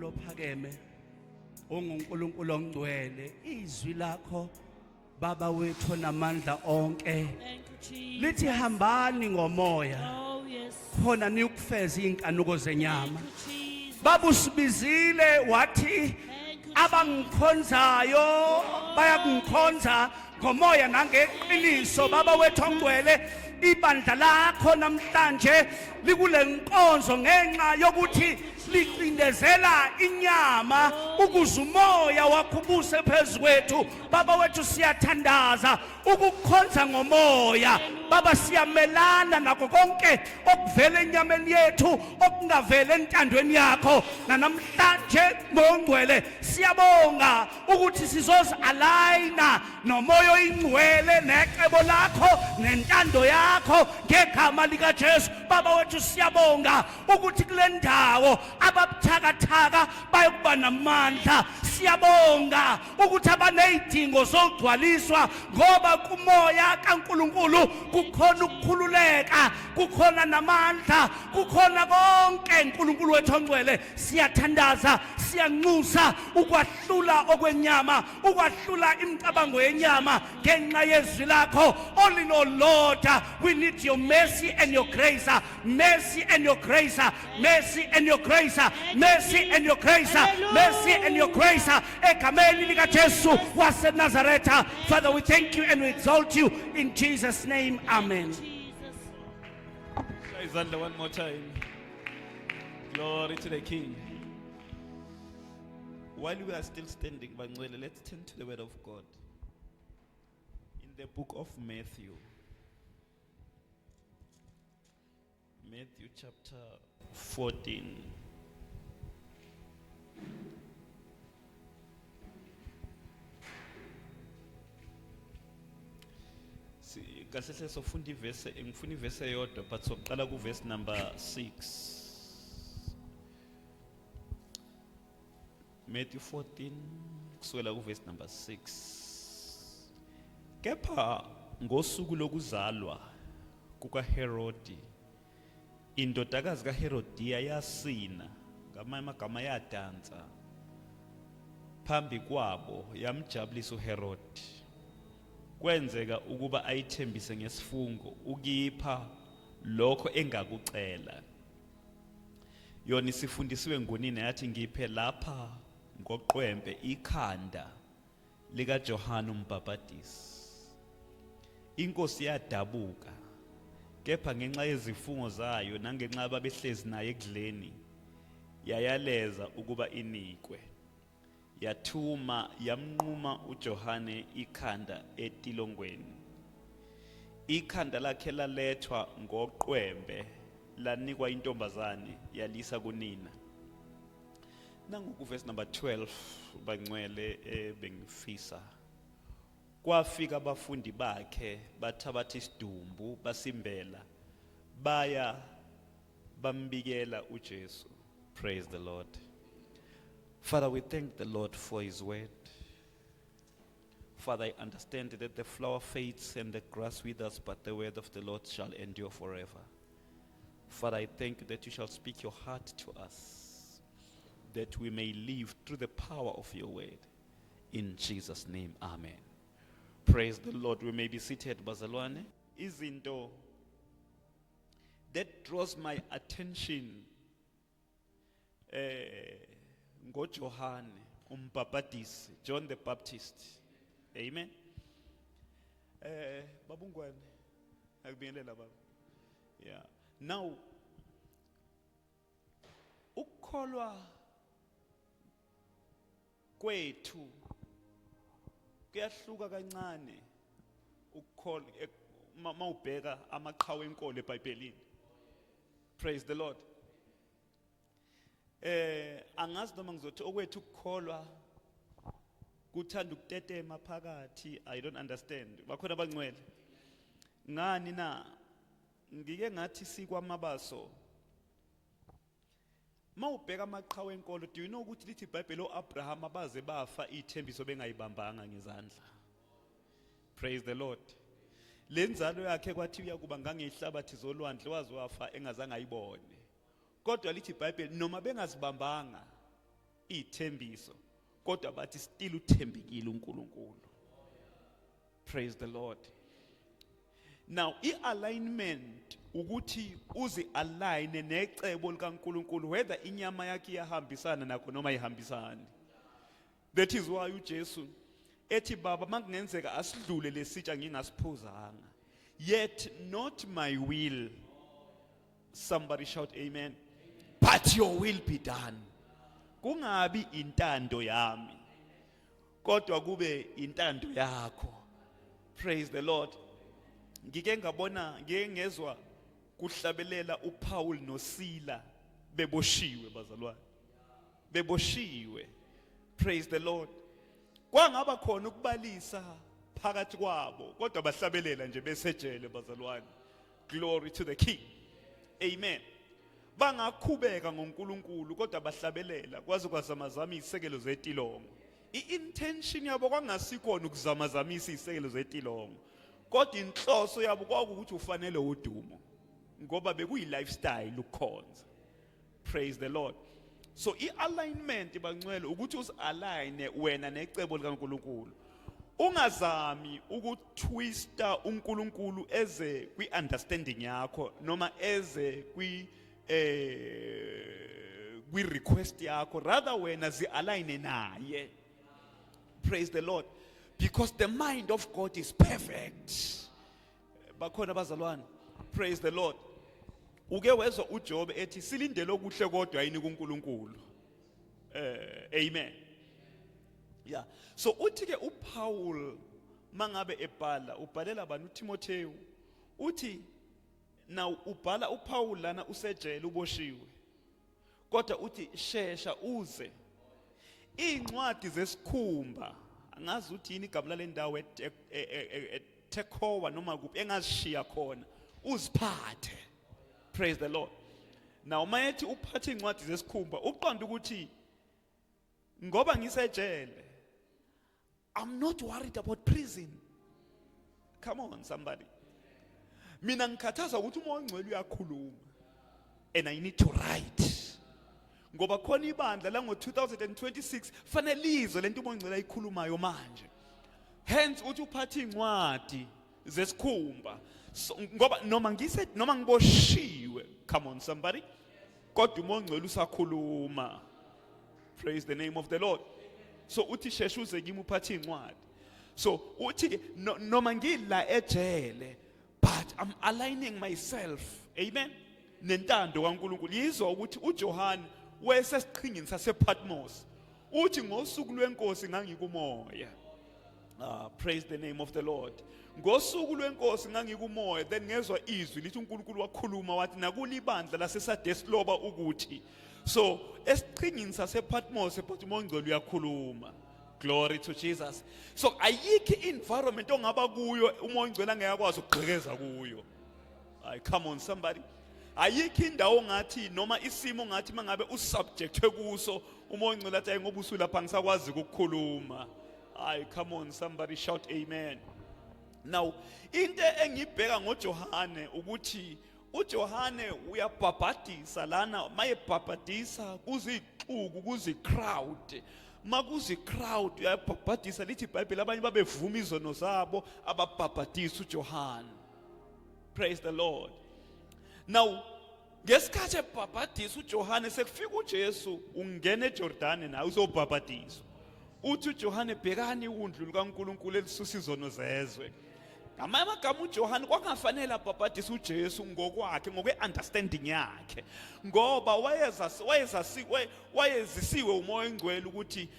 uNkulunkulu ophakeme, unguNkulunkulu ongcwele, izwi lakho Baba wethu namandla onke Thank you, Jesus. lithi hambani ngomoya Oh, yes. khona niyokufeza inkanuko zenyama. Thank you, Jesus. Baba usibizile wathi Thank you, abangikhonzayo bayakungikhonza ngomoya nangeqiniso. Baba wethu ongcwele, ibandla lakho namhlanje likule nkonzo ngenxa yokuthi licindezela inyama ukuze umoya wakho ubuse phezu kwethu. Baba wethu, siyathandaza ukukhonza ngomoya. Baba, siyamelana nakho konke okuvela enyameni yethu okungavela entandweni yakho. Nanamhlanje ngongcwele siyabonga ukuthi sizozi-alayina nomoya oyingcwele necebo lakho nentando yakho ngegama likaJesu. Baba wethu, siyabonga ukuthi kule ndawo ababuthakathaka bayokuba namandla. Siyabonga ukuthi abanezidingo zogcwaliswa, ngoba kumoya kaNkuluNkulu kukhona ukukhululeka, kukhona namandla, kukhona konke. uNkulunkulu wethu ongcwele, siyathandaza, siyanxusa ukwahlula okwenyama, ukwahlula imicabango yenyama ngenxa yezwi lakho. All in all, Lord, we need your mercy and your grace, mercy and your grace, mercy and your grace, mercy and your grace, mercy and your grace, egameni likaJesu waseNazaretha. Father, we thank you and we exalt you in Jesus' name, amen. Jesus. Shaya izandla one more time. Glory to the King. While we are still standing, bangcwele, let's turn to the word of God. In the book of Matthew. Matthew chapter 14. Kahle hle sofunda ivese, ngifuna ivese eyodwa, but soqala ku verse number 6. Matthew 14 kusukela ku verse number 6. Kepha ngosuku lokuzalwa kukaHerodi, indodakazi kaHerodiya yasina, ngamanye amagama yadansa phambi kwabo, yamjabulisa uHerod. Kwenzeka ukuba ayithembise ngesifungo ukuyipha lokho engakucela. Yona isifundisiwe ngunina, yathi, "Ngiphe lapha ngoqwembe ikhanda likaJohane umbhabhadisi." Inkosi yadabuka, kepha ngenxa yezifungo zayo nangenxa ababehlezi naye ekudleni, yayaleza ukuba inikwe. Yathuma, yamnquma uJohane ikhanda etilongweni. Ikhanda lakhe lalethwa ngoqwembe, lanikwa intombazane, yalisa kunina. Nangu verse number 12, bangcwele, ebengifisa. Kwafika abafundi bakhe, bathabatha isidumbu, basimbela, baya bambikela uJesu. Praise the Lord. Father, we thank the Lord for his word. Father, I understand that the flower fades and the grass withers, but the word of the Lord shall endure forever. Father, I thank you that you shall speak your heart to us, that we may live through the power of your word. In Jesus' name, amen. Praise the Lord. We may be seated, bazalwane. Izinto that draws my attention ngoJohane umbhabhadisi, John the Baptist. Amen. Babungwane, akubingelela baba. Yeah. Now ukukholwa kwethu kuyahluka kancane ukukholwa mawubheka amaqhawe enkolo eBhayibhelini. Praise the Lord. Angazi noma ngizothi okwethu ukukholwa kuthanda ukutetema phakathi. I don't understand. Bakhona abangcwele? Ngani na? Ngike ngathi sikwamabaso, mawubheka amaqhawe enkolo, do you know ukuthi lithi iBhayibheli oAbraham abaze bafa ithembiso bengayibambanga ngezandla? Praise the Lord. Lenzalo yakhe kwathi uyakuba ngangehlabathi zolwandle, waze wafa engazange ayibone. Kodwa lithi iBhayibheli noma bengazibambanga Ithembiso kodwa bathi still uthembekile uNkulunkulu. Praise the Lord. Now i-alignment ukuthi uzi-align necebo likaNkulunkulu whether inyama yakhe iyahambisana nakho noma ayihambisani. That is why uJesu ethi, "Baba, makungenzeka asidlule lesitsha ngingasiphuzanga, yet not my will." Somebody shout amen. "But your will be done." Kungabi intando yami kodwa kube intando yakho. Praise the Lord. Ngike ngabona, ngike ngezwa kuhlabelela uPaul noSila beboshiwe, bazalwane, beboshiwe. Praise the Lord. Kwangaba khona ukubalisa phakathi kwabo kodwa bahlabelela nje besejele, bazalwane. Glory to the King. Amen. Bangakhubeka ngoNkulunkulu kodwa bahlabelela kwaze kwazamazama izisekelo zetilongo. I-intention yabo kwangasikhona ukuzamazamisa izisekelo zetilongo kodwa inhloso yabo kwakuwukuthi ufanele udumo ngoba bekuyi lifestyle ukukhonza. Praise the Lord. So i-alignment, bangcwele, ukuthi uzi-align wena necebo likaNkulunkulu, ungazami ukutwista uNkulunkulu eze kwi-understanding yakho noma eze kwi request yakho. Rather wena zi-align naye. Praise the Lord. Because the mind of God is perfect. Bakhona abazalwane? Praise the Lord. Uke wezwa uJob ethi silindele okuhle kodwa yini kuNkulunkulu? Amen. Yeah, so uthi ke uPaul mangabe ebhala, ubhalela abantu uTimotheo, uthi now ubhala uPaul lana usejele, uboshiwe, kodwa uthi shesha uze incwadi zesikhumba, angazi uthi yini igama lale ndawo, eTekhowa noma kuphi engazishiya khona, uziphathe. Praise the Lord. Now mayethi uphathe incwadi zesikhumba, uqonda ukuthi ngoba ngisejele, I'm not worried about prison. Come on, somebody. Mina ngikhathaza ukuthi uMoya oNgcwele uyakhuluma and I need to write ngoba khona ibandla la ngo-2026 fanele lizwe lento uMoya oNgcwele ayikhulumayo manje. Hence uthi uphathe incwadi zesikhumba. So, ngoba noma ngise noma ngiboshiwe, come on, somebody, kodwa uMoya oNgcwele usakhuluma. Praise the name of the Lord. So uthi sheshe uze kimi uphathe incwadi. So uthi ke noma ngila ejele but I'm aligning myself, amen, nentando kaNkulunkulu. Yizwa ukuthi uJohn wayesesiqhingini sasePatmos, uthi ngosuku lwenkosi ngangikumoya. Ah, praise the name of the Lord. Ngosuku lwenkosi ngangikumoya, then ngezwa izwi lithi uNkulunkulu wakhuluma wathi nakulibandla laseSardes loba ukuthi. So esiqhingini sasePatmos, but uMoya oNgcwele uyakhuluma. Glory to Jesus. So ayikho environment ongaba kuyo uMoya oNgcwele angeke ukugqekeza kuyo. Ay, come on, somebody. Ayikho indawo ngathi noma isimo ngathi mangabe usubjectwe kuso uMoya oNgcwele athi, "Ayi, ngoba usulapha ngisakwazi ukukhuluma." Ay, come on, somebody, shout amen. Now into engibheka ngoJohane ukuthi uJohane uyabhabhadisa lana, mayebhabhadisa kuzixuku, kuzi crowd, makuzi crowd uyabhabhadisa, lithi iBhayibheli abanye babevuma izono zabo, ababhabhadisa uJohane. Praise the Lord. Now ngesikhathi ebhabhadisa uJohane, sekufika uJesu, ungena eJordani naye uzobhabhadiswa. Uthi uJohane, "Bhekani iwundlu likaNkulunkulu elisusa izono zezwe." Ngamanye amagama uJohane kwakungafanele abhabhadise uJesu ngokwakhe, ngokwe-understanding yakhe, ngoba wayezisiwe uMoya oNgcwele ukuthi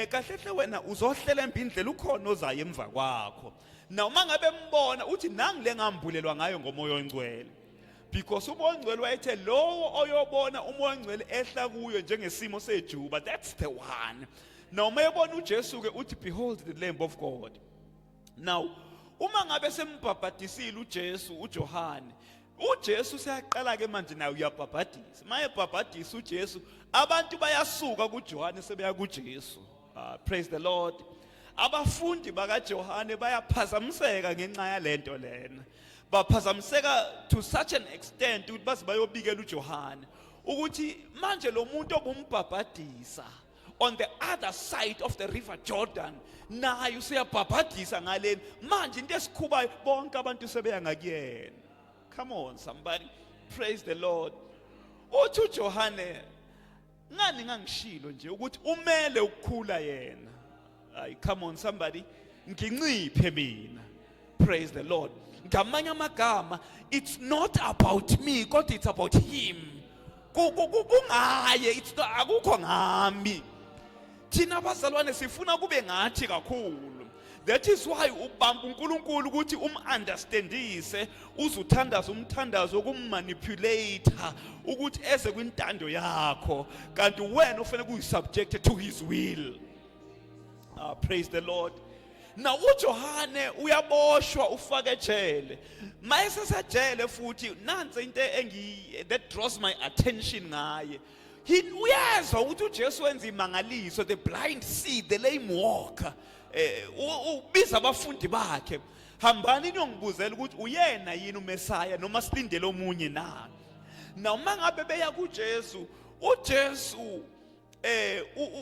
kahle hle wena uzohlela embi indlela, ukhona ozayo emva kwakho. Now mangabe mbona uthi nangi le ngambulelwa ngayo ngoMoya oNgcwele, because uMoya oNgcwele wayethe lowo oyobona uMoya oNgcwele ehla kuyo njengesimo sejuba, that's the one. Now mayebona uJesu ke uthi, "Behold the Lamb of God." Now uma ngabe sembhabhadisile uJesu uJohane, uJesu seyaqala ke manje naye uyabhabhadisa. Mayebhabhadisa uJesu, abantu bayasuka kuJohane sebeya kuJesu. Praise the Lord. Abafundi bakaJohane bayaphazamiseka ngenxa yalento lena. Baphazamiseka to such an extent ukuthi baze bayobikela uJohane ukuthi manje lo muntu obumbhabhadisa on the other side of the river Jordan. Naye useyabhabhadisa ngaleni. Manje into esikhubayo, bonke abantu sebeya ngakuyena. Come on, somebody. Praise the Lord. Uthi uJohane, ngani ngangishilo nje ukuthi umele ukukhula yena. Ay, come on, somebody. Nginciphe mina. Praise the Lord. Ngamanye amagama, it's not about me, kodwa it's about him. Kungaye, it's not, akukho ngami. Thina abazalwane sifuna kube ngathi kakhulu. That is why ubamba uNkulunkulu ukuthi umunderstandise, uzuthandaza umthandazo wokummanipulate ukuthi eze kwintando yakho, kanti wena ufanele kuyisubject to his will. Praise the Lord. Now uJohane uyaboshwa, ufake ejele. Mayesesejele futhi, nansi into engi that draws my attention ngaye. He uyezwa ukuthi uJesu wenza imangaliso, the blind see, the lame walk. Ubiza abafundi bakhe. Hambani niyongibuzela ukuthi uyena yini uMesaya noma silindele omunye na. Now mangabe beya kuJesu, uJesu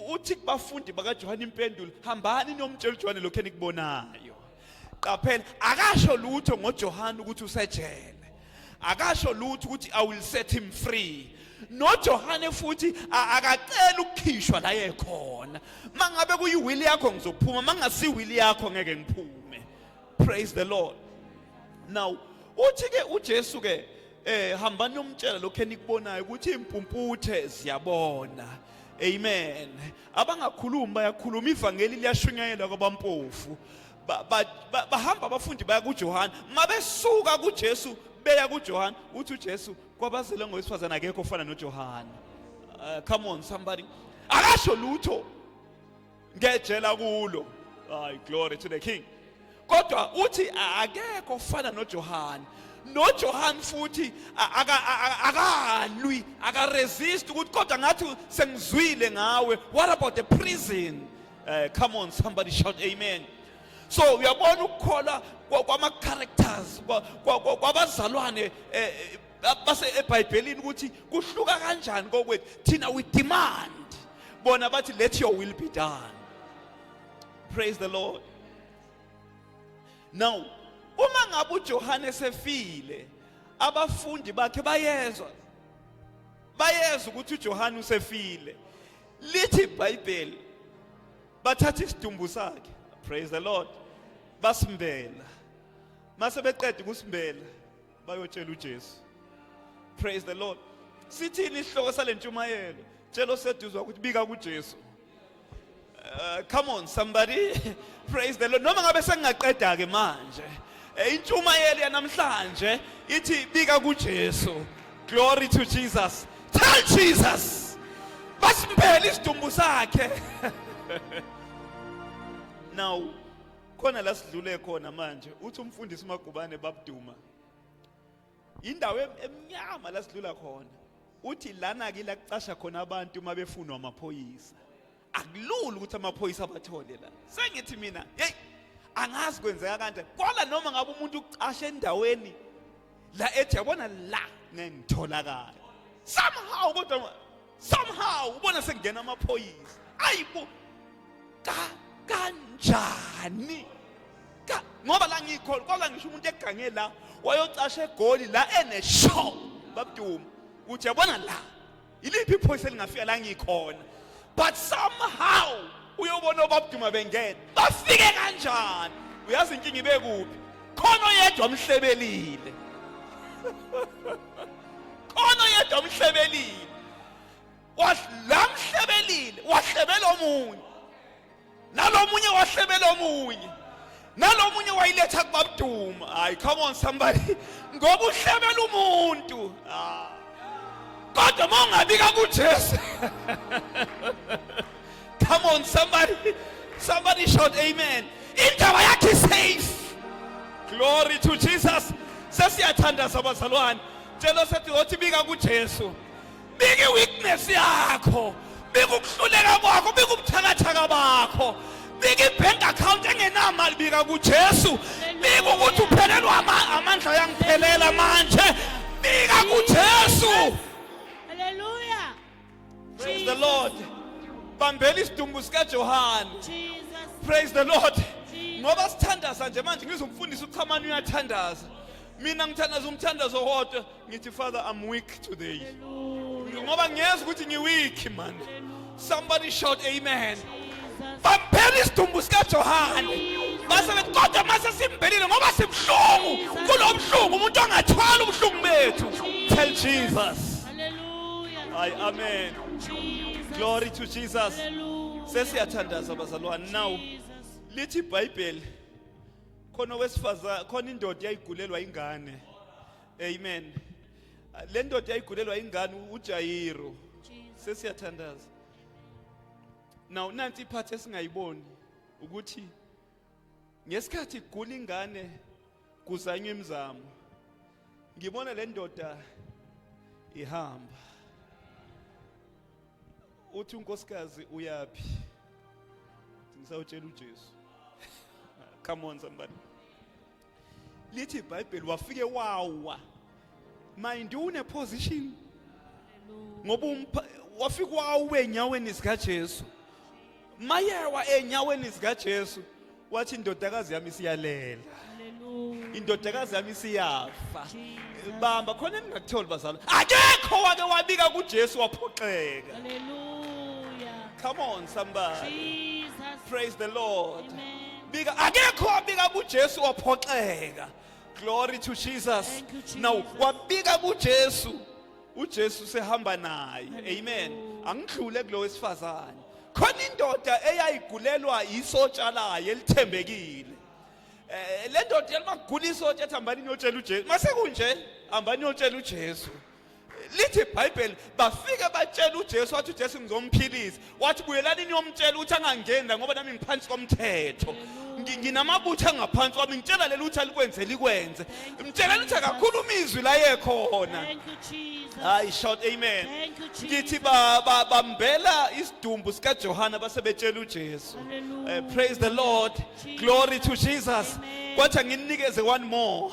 uthi kubafundi bakaJohane impendulo, hambani niyomtshela uJohane lokho enikubonayo. Qaphela, akasho lutho ngoJohane ukuthi usejele, akasho lutho ukuthi I will set him free. NoJohane futhi akacela ukukhishwa la yekhona. Mangabe kuyiwill yakho ngizophuma, mangasi will yakho ngeke ngiphume. Praise the Lord. Now uthi ke uJesu ke, hambani nomtshela lokho enikubonayo, ukuthi impumputhe ziyabona, amen, abangakhulumi bayakhuluma, ivangeli liyashunyayelwa kwabampofu. Bahamba abafundi baya kuJohane. Mabesuka kuJesu beya kuJohane, uthi uJesu, kwabazele ngowesifazane akekho ofana noJohane. Come on, somebody. Akasho lutho ngejela kulo. Ay, glory to the King. Kodwa uthi akekho ofana noJohane. NoJohane futhi akalwi, akaresist ukuthi kodwa ngathi sengizwile ngawe, what about the prison? Come on, somebody, shout amen. So uyabona ukukholwa kwama characters kwabazalwane base eBhayibhelini ukuthi kuhluka kanjani kokwethu. Thina we demand, bona bathi, "Let your will be done." Praise the Lord. Now uma ngabe uJohane sefile, abafundi bakhe bayezwa ukuthi uJohane usefile. Lithi iBhayibheli bathatha isidumbu sakhe, praise the Lord, basimbela. Mase beqeda ukusimbela, bayotshela uJesu. Praise the Lord. Sithini isihloko salentshumayelo? Tshela oseduzwa ukuthi bika kuJesu. Come on, somebody. Praise the Lord. Noma ngabe sengingaqeda ke manje. Intshumayelo yanamhlanje ithi bika kuJesu. Glory to Jesus. Tell Jesus. Basimbele isidumbu sakhe. Now khona la sidlule khona manje, uthi umfundisi uMagubane, babuduma. Indawo emnyama la sidlula khona. Uthi lana ke la kucasha khona abantu uma befunwa amaphoyisa. Akulula ukuthi amaphoyisa abathole la. Sengithi mina, hey, angazi kwenzeka kanjani. Kwala noma ngabe umuntu ucashe endaweni la ethi yabona la ngeke ngitholakala, somehow, kodwa somehow ubona sekungena amaphoyisa. Ayibo, ka kanjani ka ngoba la ngikholwa kwala ngisho umuntu egange la wayocasha eGoli la eneshow, babuduma, uthi yabona la iliphi iphoyisa elingafika la ngikhona? But somehow uyobona obabuduma bengena. Bafike kanjani? Uyazi inkinga ibe kuphi? Khona oyedwa umhlebelile, khona oyedwa umhlebelile, lamhlebelile, wahlebela omunye, nalomunye wahlebela omunye, nalomunye wayiletha kubabuduma. Hayi, come on, somebody. Ngoba uhlebela umuntu. Ah, kodwa uma ungabika kuJesu. Come on, somebody. Somebody shout amen. Indaba yakhe safe. Glory to Jesus. Sesiyathandaza abazalwane. Tshela sethi othi bika kuJesu. Bika iweakness yakho, bika ukuhluleka kwakho, bika ubuthakathaka bakho, bika ibank account engenamali. Bika kuJesu. Bika ukuthi uphelelwa amandla, yangiphelela manje. Bika kuJesu. Hallelujah. Praise the Lord. Bambela isidumbu sikaJohane. Jesus. Praise the Lord. Jesus. Ngoba sithandaza nje manje ngizomfundisa uchamani uyathandaza. Mina ngithandaza umthandazo owodwa ngithi, Father, I'm weak today. Hallelujah. Ngoba ngiyezwa ukuthi ngi-weak, man. Somebody shout amen. Jesus. Bambela isidumbu sikaJohane. Base bethi kodwa mase simbelile ngoba sibuhlungu. Kulo buhlungu umuntu angathwala ubuhlungu bethu. Tell Jesus. Hallelujah. Hayi, amen. Jesus. Glory to Jesus. Hallelujah. Sesiyathandaza bazalwane now. Jesus. Lithi iBhayibheli khona owesifazane, khona indoda yayigulelwa ingane. Amen. Le ndoda yayigulelwa ingane uJairo. Jesus. Sesiyathandaza. Now nansi iphathi esingayiboni ukuthi ngesikhathi igula ingane kuzanywa imizamo. Ngibona le ndoda ihamba. Uthi unkosikazi uyapi? Ngisawutshela uJesu. Come on, somebody. Lithi iBhayibheli wafike wawa. Mind you, une position ngoba wafika wawa enyaweni zikaJesu. Mayewa enyaweni zikaJesu wathi indodakazi yami siyalela. Hallelujah. Indodakazi yami siyafa. Jesus. Bamba khona engingakutholi bazalwane. Akekho wake wabika kuJesu waphoxeka. Hallelujah. Come on, somebody. Jesus. Praise the Lord. Amen. Bika akekho wabika kuJesu waphoxeka. Glory to Jesus. Thank you, Jesus. Now wabika kuJesu. uJesu sehamba naye. Amen. Angidlule kulo wesifazane. Khona indoda eyayigulelwa isotsha layo elithembekile. Le ndoda yalimagula isotsha ethi hambani niyotshela uJesu. Mase kunje hambani niyotshela uJesu. Lithi iBhayibheli bafike batshela uJesu, wathi uJesu ngizomphilisa. Wathi buyelani niyomtshela ukuthi angangeni la ngoba nami ngiphansi komthetho. Nginamabutho angaphansi kwami, ngitshela leli ukuthi alikwenze likwenze. Mtshela ukuthi akakhuluma izwi la yekhona. Thank you, Jesus. Hayi, shout amen. Thank you, Jesus. Ngithi bambela isidumbu sikaJohana base betshela uJesu. Hallelujah. Praise the Lord. Jesus. Glory to Jesus. Amen. Kwathi nginikeze one more.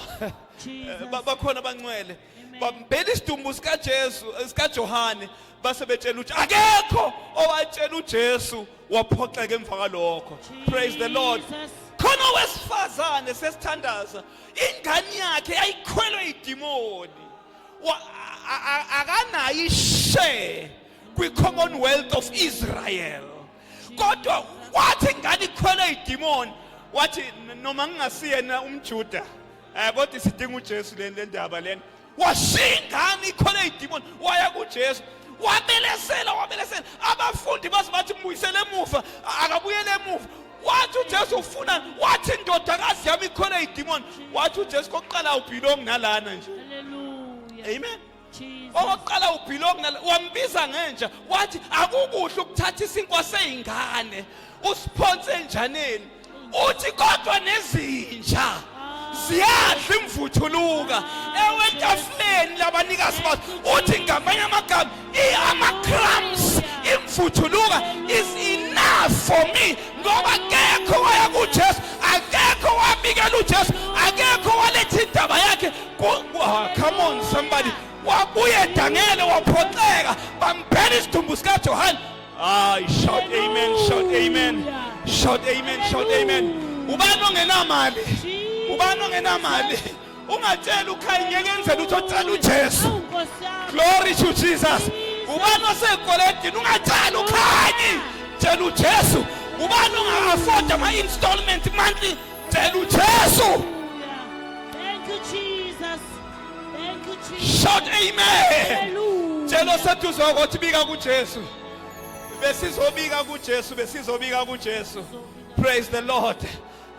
Jesus. Bakhona abangcwele. Amen. Bambela isidumbu sikaJesu sikaJohane base betshela uJesu. Akekho owatshela uJesu waphoxeka emva kwalokho. Praise the Lord. Jesus. Khona owesifazane sesithandaza ingane yakhe yayikhwelwe idimoni. Akanayo ishare kwi-Commonwealth of Israel. Kodwa wathi ingane ikhwelwe idimoni, wathi noma ngingasiyena umJuda, kodwa sidinga uJesu le ndaba lena. Washiya ingane ikhwelwe idimoni waya kuJesu. Wabelesela, wabelesela. Abafundi baze bathi mbuyisele emuva, akabuyele emuva. Wathi uJesu ufuna, wathi indodakazi yami ikhwelwe idimoni. Wathi uJesu kokuqala ubelong nalana nje. Hallelujah. Amen. Jesus. Okokuqala ubelong nala, wambiza ngenja, wathi akukuhle ukuthatha isinkwa seyingane usiphonse enjaneni. Uthi kodwa nezinja ziyadla imvuthuluka ewetafuleni labanikazi bazo. Uthi ngamanye amagama ama-crumbs imvuthuluka is enough for me, ngoba akekho waya kuJesu, akekho wabikela uJesu, akekho waletha indaba yakhe. Come on, somebody. Wabuye dangele waphoxeka, bambhela isidumbu sikaJohane. Hayi, shout amen, shout amen, shout amen, shout amen. Ubani ongenamali? Ubani ongenamali? Ungatshela ukhaya ngeke enzele ukuthi otshela uJesu. Awu, Nkosi yami. Glory to Jesus. Ubani osekweletini? Ungatshela ukhanyi, tshela uJesu. Ubani onga-afford ama-installment monthly? Tshela uJesu. Hallelujah. Thank you, Jesus. Thank you, Jesus. Shout amen. Hallelujah. Tshela oseduze ukuthi bika kuJesu. Besizobika kuJesu, besizobika kuJesu. Praise the Lord.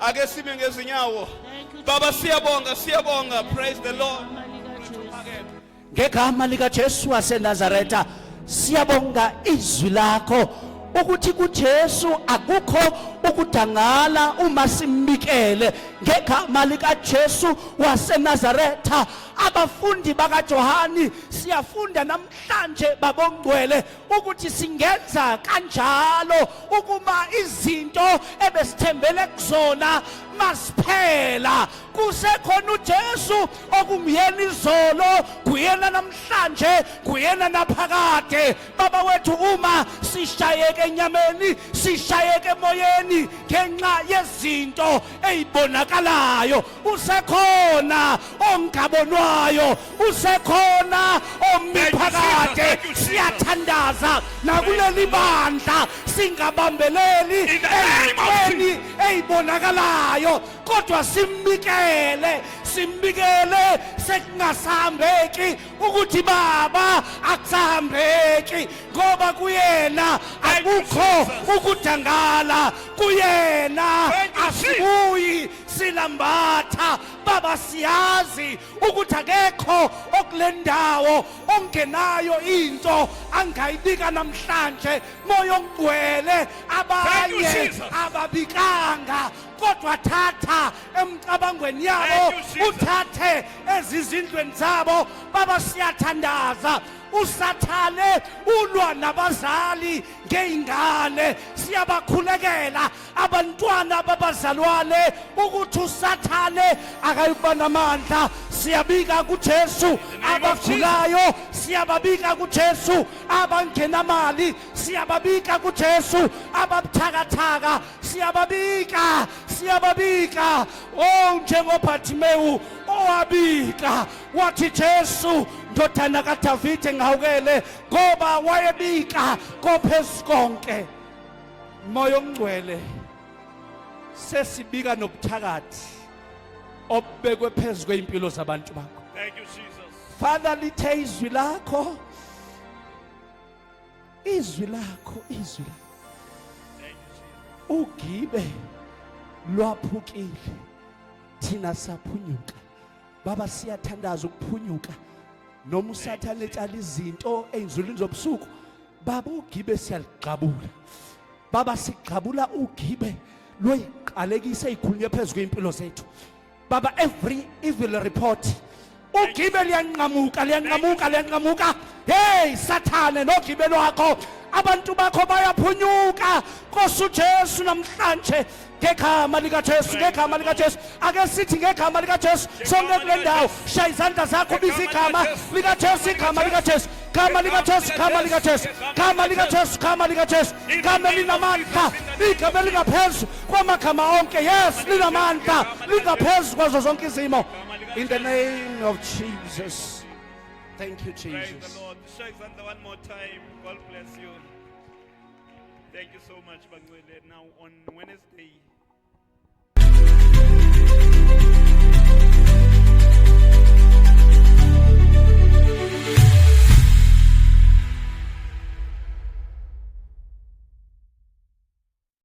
Ake sime ngezinyawo. Thank you, Baba, Jesus. siyabonga, siyabonga. Praise the Lord. Igama likaJesu. Ngegama likaJesu waseNazaretha, siyabonga izwi lakho ukuthi kuJesu akukho. Ukudangala uma simbikele ngegama likaJesu waseNazaretha. Abafundi bakaJohani, siyafunda namhlanje, babongcwele, ukuthi singenza kanjalo ukuma izinto ebesithembele kuzona masiphela. Kusekhona uJesu okunguyena izolo, kuyena namhlanje, kuyena naphakade. Baba wethu, uma sishayeke enyameni, sishayeke emoyeni ngenxa yezinto eyibonakalayo, usekhona ongabonwayo, usekhona omi phakade. Siyathandaza nakuleli bandla, singabambeleli ezintweni eyibonakalayo, kodwa simbikele, simbikele sekungasahambeki ukuthi Baba, akusahambeki, ngoba kuyena akukho ukudangala, kuyena asibuyi silambatha. Baba, siyazi ukuthi akekho okule ndawo ongenayo into angayibika namhlanje. Moya Ongcwele, abanye ababikanga, kodwa thatha emcabangweni yabo, uthathe ezizindlweni zabo. Baba, siyathandaza, usathane ulwa nabazali ngey'ngane. Siyabakhulekela abantwana babazalwane ukuthi usathane akayikuba namandla. Siyabika kuJesu abagulayo, siyababika kuJesu abangenamali, siyababika kuJesu ababuthakathaka, siyababika, siyababika. Oh, njengoBhathimewu owabika wathi, "Jesu, ndodana kaDavide, ngihawukele," ngoba wayebika kophezu konke. Moya Ongcwele, sesibika nobuthakathi obubekwe phezu kweimpilo zabantu bakho. Thank you, Jesus. Father, lithe izwi lakho, izwi lakho, izwi lakho, Thank you, Jesus. ugibe lwaphukile, thina saphunyuka. Baba, siyathandaza ukuphunyuka noma usathane etshala izinto ey'nzulwini zobusuku. Baba, ugibe siyaligqabula. Baba, sigqabula ugibe lweyiqalekise ey'khulunywe phezu kwey'mpilo zethu. Baba, every evil report, ugibe liyanqamuka, liyanqamuka, liyanqamuka. Hey, Sathane nogibe lwakho, abantu bakho bayaphunyuka, Nkosi uJesu, namhlanje ngegama likaJesu, ngegama likaJesu. Ake sithi ngegama likaJesu sonke kule ndawo. Shaya izandla zakho, biza igama likaJesu, igama likaJesu, gama likaJesu, gama likaJesu, gama likaJesu, gama likaJesu, gama elinamandla, igama elingaphezu kwamagama onke. Yes, linamandla, lingaphezu kwazo zonke izimo. In the name of Jesus, thank you. Praise the Jesus. Lord. Shake izandla one more time. God bless you. Thank you so much, bangcwele. Now on Wednesday,